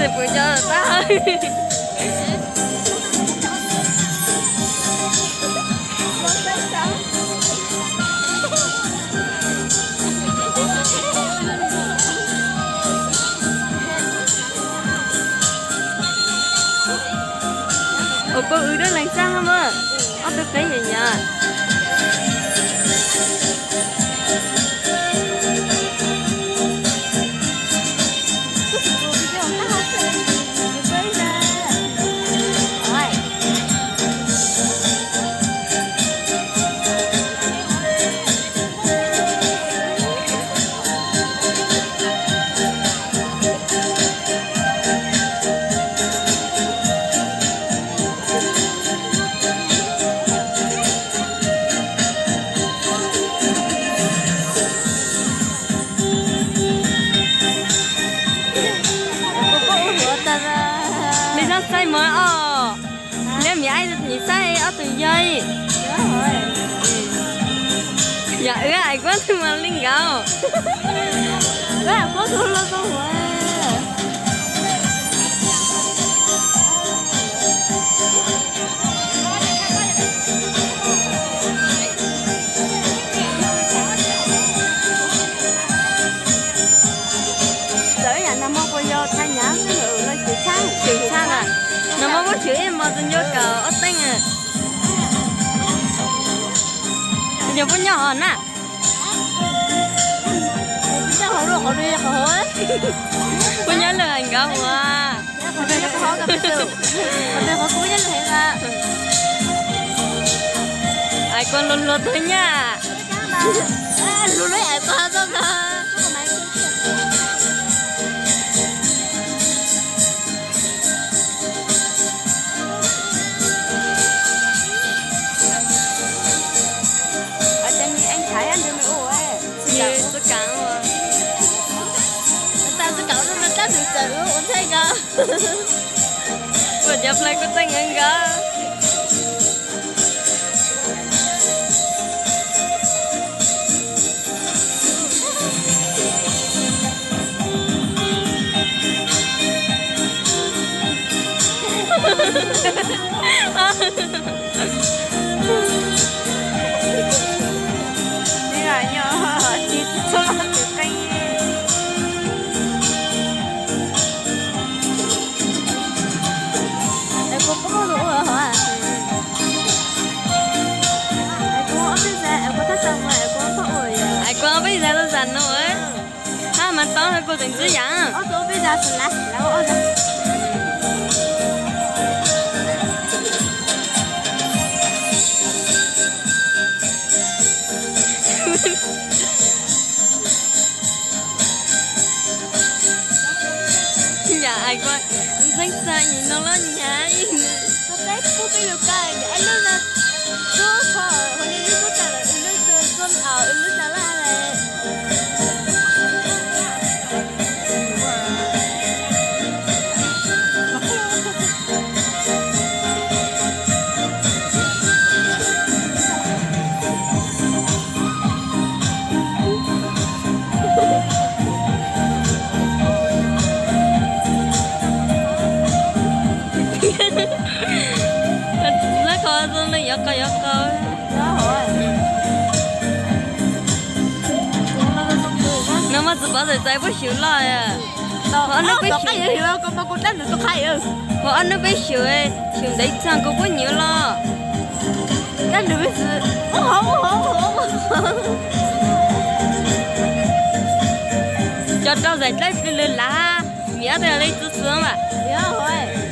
Puas cov tag. Ua pab wb dab leeg xab mas, ob tug qeeb yam yam. Li no xaij mas os. Neb mi aib nws xaij ob tug yog. Yog wb ais kuab twg mas li nkaus. Txawm yam no mas puas yog thaij nyab xwb los xyov tshaj. Xyov tshaj a. No mas muab xyov ib mos txog ncua kaum ob teej a. Yog puab nyob hov na. Puab nyob lawm hais nkawd ua. Ais kuab luag luag tag nyaj. Ua cov plawg kuj txeej nkawd nkawd. Ais kuab peb zas lub zas no, hab mas tau kuv teem ntxwb yam. Yam ais kuab ntxeeb txag nim no loj nyab. Lab ko zoo li yuav qau yuav qau. No mas tsis paub txawm txais puab xyum loj. Ob hnub peb xyum, ob hnub peb xyum, xyum ntev txog kuv puab nyiv los. Cov rau zais dlawb plig lwg lav, vim ob tug li txwv txwv mas.